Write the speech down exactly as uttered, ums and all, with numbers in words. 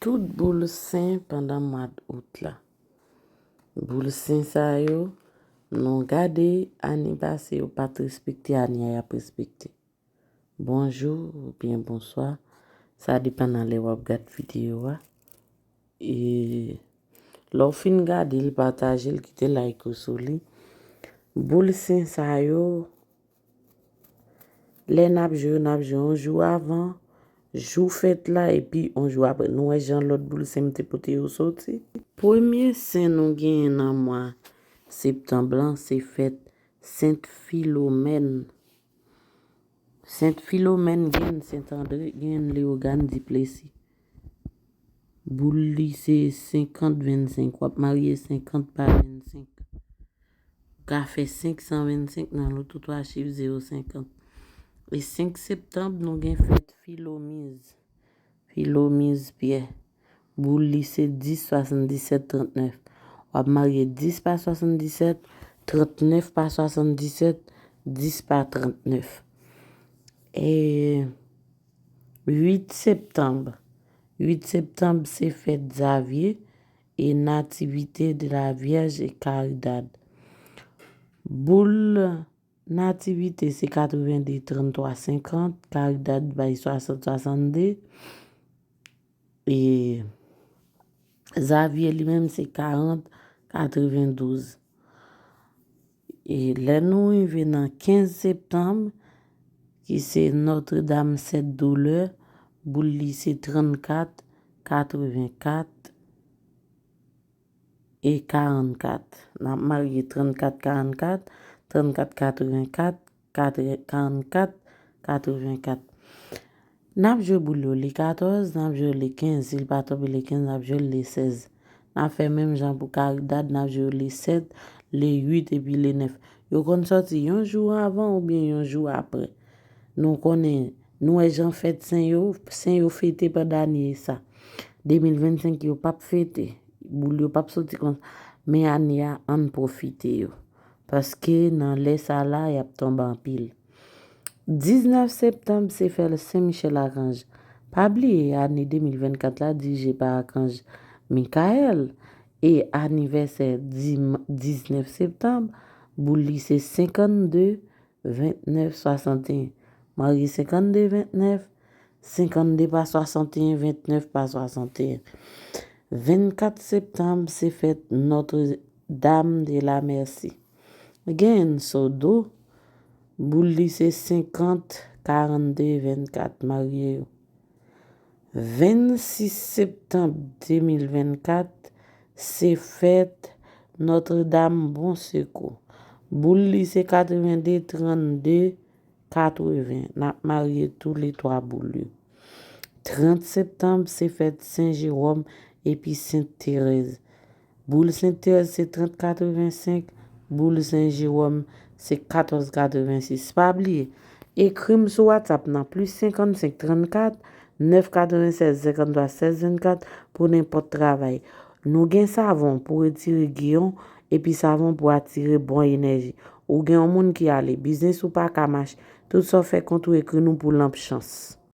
tout boul sen pandan mwa d out la. Boul sen sa yo, nou gade ane pase yo pa t respekte, ane a y ap respekte. Bonjou oubyen bonswa, sa depann nan lè w ap gad videyo a. E lè w fin gade l, pataje l, kite like ou sou li. Boul sen sa yo, lè n ap jwe yo, n ap jwe yon jou avan jou fèt la, epi yon jou apre. Nou wè jan lòt boul sen m te pote yo soti. Premye sen nou genyen nan mwa septanm lan, se fèt Sent Filomèn. Sent Filomèn, genyen Sent Andre, genyen Leyogàn, Diplesi. Boul li se senkant vennsenk. W ap marye senkant pa vennsenk. Ou ka fè senk san vennsenk nan loto twa chif, zewo senkant. E senk septanm, nou gen fèt Filomiz. Filomiz Pyè. Boul li se dis, swasanndisèt, trannèf. W ap marye dis pa swasanndisèt, trannèf pa swasanndisèt, dis pa trannèf. E uit septanm. Uit septanm se fèt Zavye e Nativite de la Vyèj e Karidad. Boul Nativite se katreven de, tranntwa, senkant, Karidad bay swasant, swasannde. E Zavye li menm se karant, katrevendouz. E lè nou rive nan kenz septanm, ki se Nòtredam Sèt Doulè, boul li se trannkat, katrevenkat e karannkat. N ap marye trannkat karannkat, trannkat katrevenkat, katreven, karannkat, katrevenkat. N ap jwe boul yo le katòz, n ap jwe le kenz. Si l pa tonbe le kenz, n ap jwe l le sèz. N ap fè menm jan pou Karidad, n ap jwe le sèt, le uit epi le nèf. Yo konn sòti yon jou avan oubyen yon jou apre. Nou konnen, nou wè jan fèt sen yo, sen yo fete pandan ane sa. De mil vennsenk yo p ap fete, boul yo p ap soti konsa. Men ane a, ann pwofite yo. Paske nan lè sa la, y ap tonbe anpil. Diznèf septanm se fèt Sen Michèl Akanj. Pa bliye, ane de mil vennkat la dirije pa Akanj Mikayèl. E anivèsè dim-, diznèf septanm, boul li se senkannde, vennèf, swasanteyen. Marye senkannde, vennèf, senkannde pa swasanteyen, vennèf pa swasanteyen. Vennkat septanm, se fèt Notre Dame de la Merci. Gen Sodo, boul li se senkant, karannde, vennkat, marye yo. Vennsis septanm de mil vennkat, se fèt Nòtredam Bon Sekou. Boul li se katrevende, trannde, katreven. N ap marye toule twa boul yo. Trant septanm, se fèt Sen Jewòm epi Sent Terèz. Boul Sent Terèz se trant katrevensenk, boul Sen Jewòm se katòz katrevensis. Pa bliye, ekri m sou WhatsApp nan plis senkannsenk trannkat, nèf katrevensèz senkanntwa sèz vennkat pou nenpòt travay. Nou gen savon pou retire giyon epi savon pou atire bon enèji. Ou gen yon moun ki ale, biznis ou pa ka mache, tout sa w fè kont ou, ekri nou pou lanp chans.